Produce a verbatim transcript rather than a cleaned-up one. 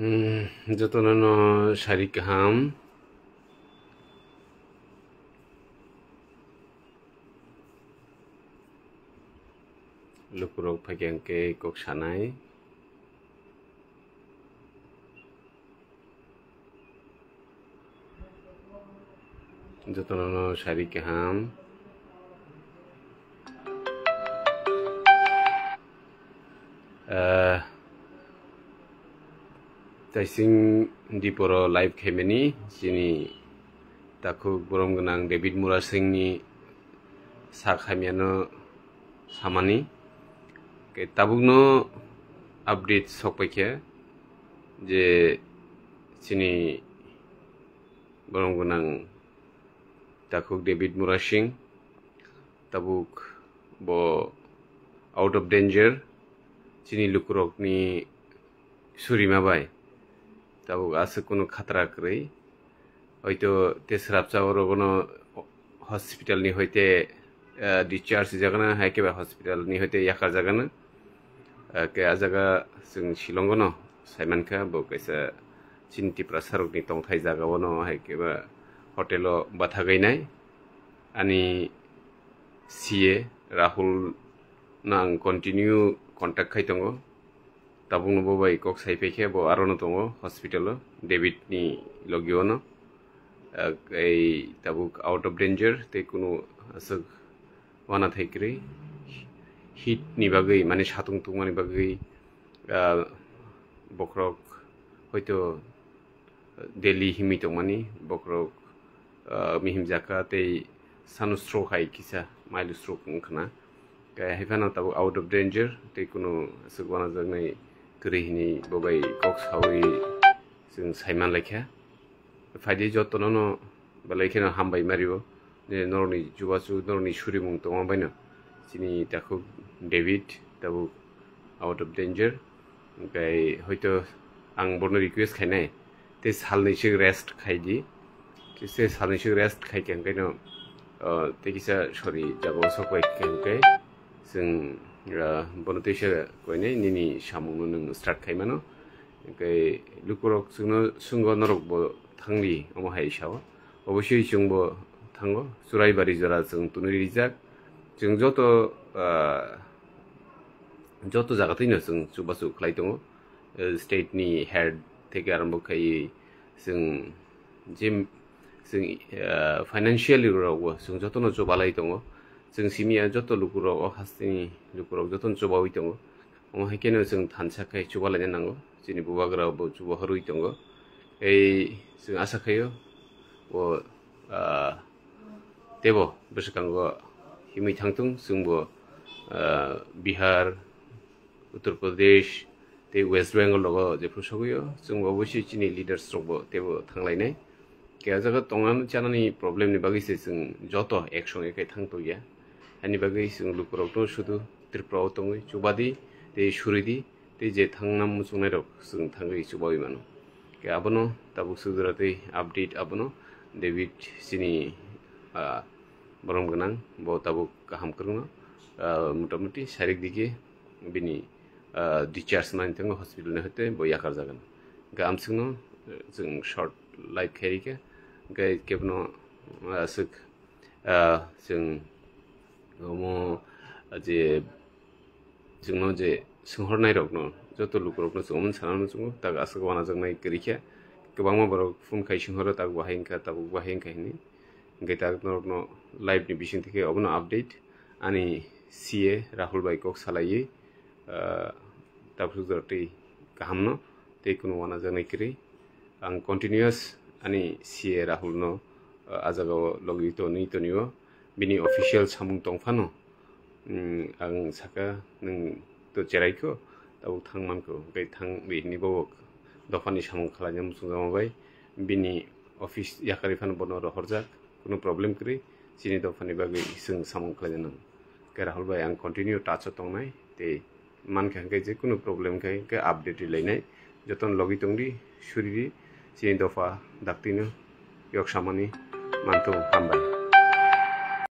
Hmm, jotono no sari kaham. Lukurok phaikha hwnkhe kok sanai. Jotono no sari kaham. Ah, Taising diporo live khaimani chini takhuk borom gwnang David Murasingni sak hamyano samani. Ke tabukno update sokpaikha je chini borom gwnang takhuk David Murasing tabuk bo out of danger, chini lukurokni surima bai tabuk aswk kunu khatra kwrwi. Hoito te srapsa orogono hospital ni hoite, eh, discharge rijagana, hai khe ba hospital ni hoite yakarjagana. Eh, ke a jaga chwng Shillong-o no saimankha, bo kaisa chini Tiprasa rokni tongthai jaga-o no hai khe ba hotel-o bathagainai. Ani C A Rahul no ang continue contact khai tongo. Tabukno bo bai kok sai phaikhe bo arono tongo hospital-o, David ni logi-o no. Ah, ei tabuk out of danger, tei kunu aswk wana thai kwrwi. Heat ni bagwi, mane satung tungmani bagwi, ah, bokhorok hoito Delhi himwi tongmani bokhorok, ah, mihim jaka tei sano stroke hai kisa, mild stroke wngkhana. Khe hai phano tabuk out of danger tei kunu aswk wanajaknai kwrwi hinwi bo bai kok saui chwng saiman laikha. Phaidi jotono no belai kheno hambai mario. Je norokni chubachu, norokni surimung tongma baino chini takhuk David tabuk out of danger. Hwnkhe hoito ang bono request khainai, tei salnwi sik rest khaidi. Tei se salnwi sik rest khaikhe hwnkhe no, ah, tei kisa sori jagao sokbai khe hwnkhe chwng, ah, bono teisa koinai nini samungno nwng start khaimano. Hwnkhe lukurok chwngno swnggo norokbo thangdi omo hai sao. Obosoi chwngbo thango, Churaibari jora chwng tunui rijak. Chwng joto, ah, joto jaga thwino chwng chubachu khlai tongo. Eh, state ni head theke arambo khai chwng je chwng, ah, financially rokbo chwng jotono chubalai tongo. Chwng simi ya joto lukurok o hasteni lukurok jotono chubaui tongo. Omo hai kheno chwng thansa khai chubalaina nango, chini bubagra bo chuba horwi tongo. Ei chwng asa khaio bo, ah, tebo bwswkango himwi thangthung, chwngbo, ah, Bihar, Uttar Pradesh tei West Bengal rogo jephru sogwio, chwngbo obosoi chini leaders rokbo tebo thanglainai. Khe ah jaga tongnani chanani problem ni bagwi se chwng joto ek songe khe thang tongya. Ani bagwi chwng lukurokno sudu Tripura o tongwi chubadi tei suridi tei je thangna muchungnairok chwng thangwi chubaui mano. Khe abono tabuk sudura tei update abono David chini, ah, borom gwnang bo tabuk kaham kwrwngno, ah, motamuti sarik dike bini, ah, discharge manwi thango hospital ni hoite bo yakarjagan. Hwnkhe amswkno, eh, chwng short live khairikha. Hwnkhe kebono, ah, aswk, ah, chwng omo je chwngno je swnghornairokno joto lukurokno chwng omo sana muchungo, tak aswk wanajaknai kwrwikha. Kwbangma borok phone khai swnghoro, tak bahai wngkha, tabuk bahai wngkha hinwi. Hwnkhe tak norokno live ni bisingtwi khe obono update ani C A Rahul bai kok salaiwi, ah, tabuk jora tei kahamno tei kunu wanajaknai kwrwi. Ang continuous ani C A Rahul no, ah, ah jagao logi tonwi tonio, bini official samung tongphano, mm, ang saka nwng to cherai kho, tabuk thang man kho, hwnkhe thang ri hinwi bo dophani samung khlaina muchungjakma bai bini office yakarwi phano bono rohorjak, kunu problem kwrwi, chini dophani bagwi chwng samung khlaina nango. Hwnkhe Rahul bai ang continue touch o tongnai, tei mankha hwnkhe je kunu problem khai hwnkhe update rilainai, jotono logi tongdi, suridi, chini dopha daktino yok samani manthung, hambai.